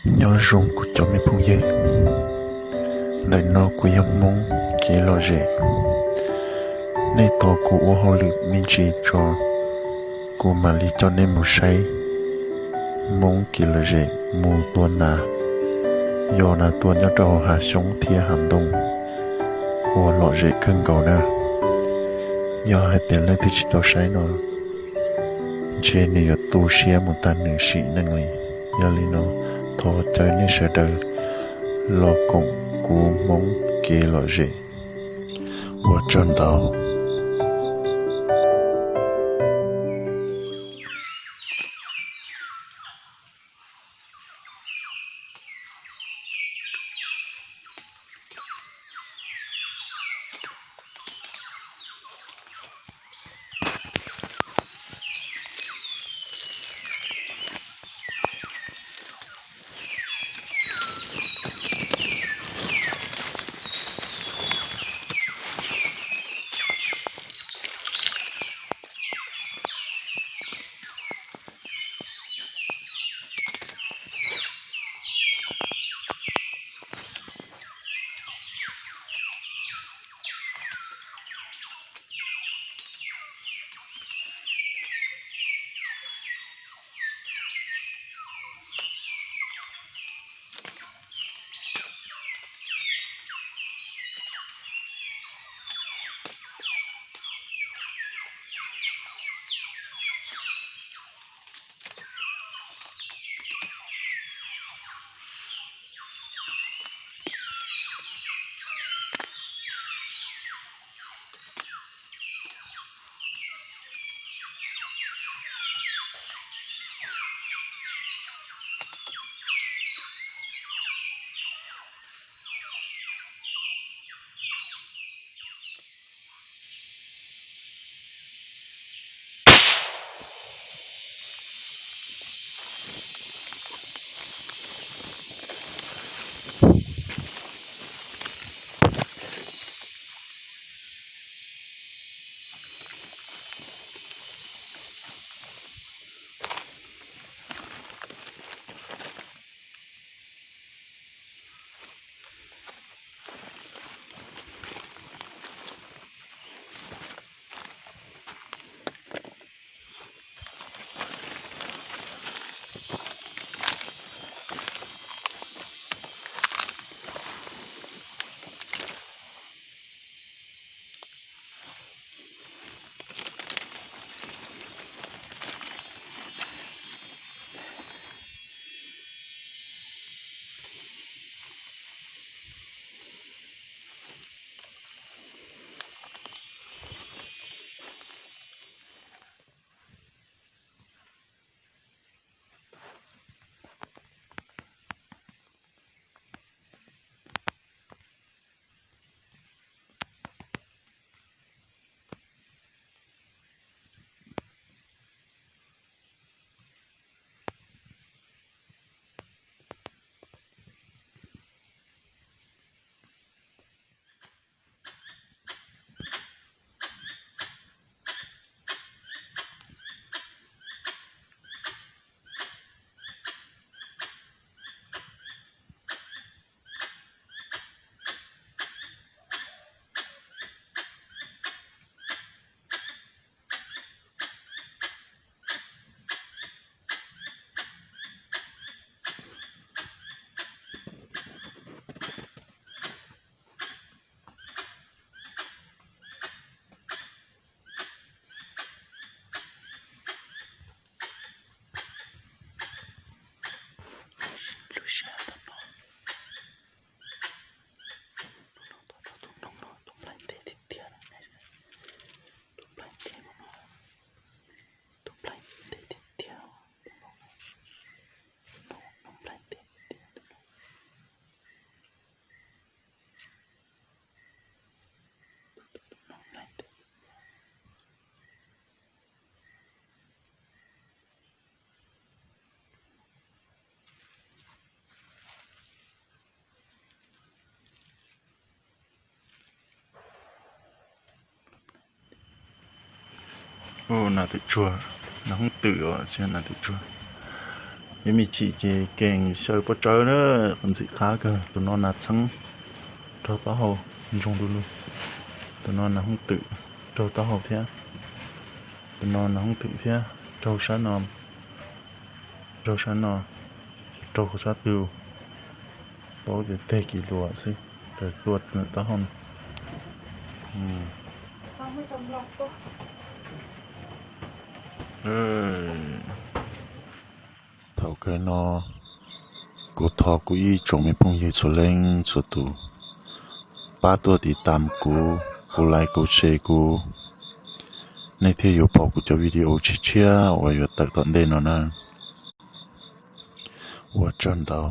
Nyob zoo kuv cov me phooj ywg, ntawm no kuv yog Hmoob kev lom zem. Nej tos kuv ua hauj lwm me ntsis tso, kuv mam li coj nej mus saib Hmoob kev lom zem mus tua nas. Yog nas tua nyob rau hauv hav xyoob thiab hav ntoo uas lom zem kawg nkaus na. Yog hais tias leej twg tsis tau saib no, ntshe nws yuav tu siab mus tag nws sim neej li. Yog li no, thov caw nej sawv daws los koom kuv Hmoob kev lom zem. Ua tsaug ntau. Nas twm tsuag, nas hoob twm os, tsis yog nas twm tsuag. Peb me chim ces keem xyaw pob tsawb na, ntxim qab kawg. Tus no nas txheeb raug taub hau, ntsoog du lug. Tus no nas hooj twm raug taub hau thiab. Tus no nas hooj twm thiab, raug sab no, raug sab no, raug sab twg, paub tias teg kis luas xwb, raug tua taub hau. Thaum kawg no, kuv thov kuv ib tsoom me phooj ywg txhua leej txhua tus pab tuaj tiv tam kuv, kuv like, kuv share kuv, nej thiaj yuav pom kuv cov video tshiab tshiab uas yuav tawm tom ntej no na. Ua tsaug ntau.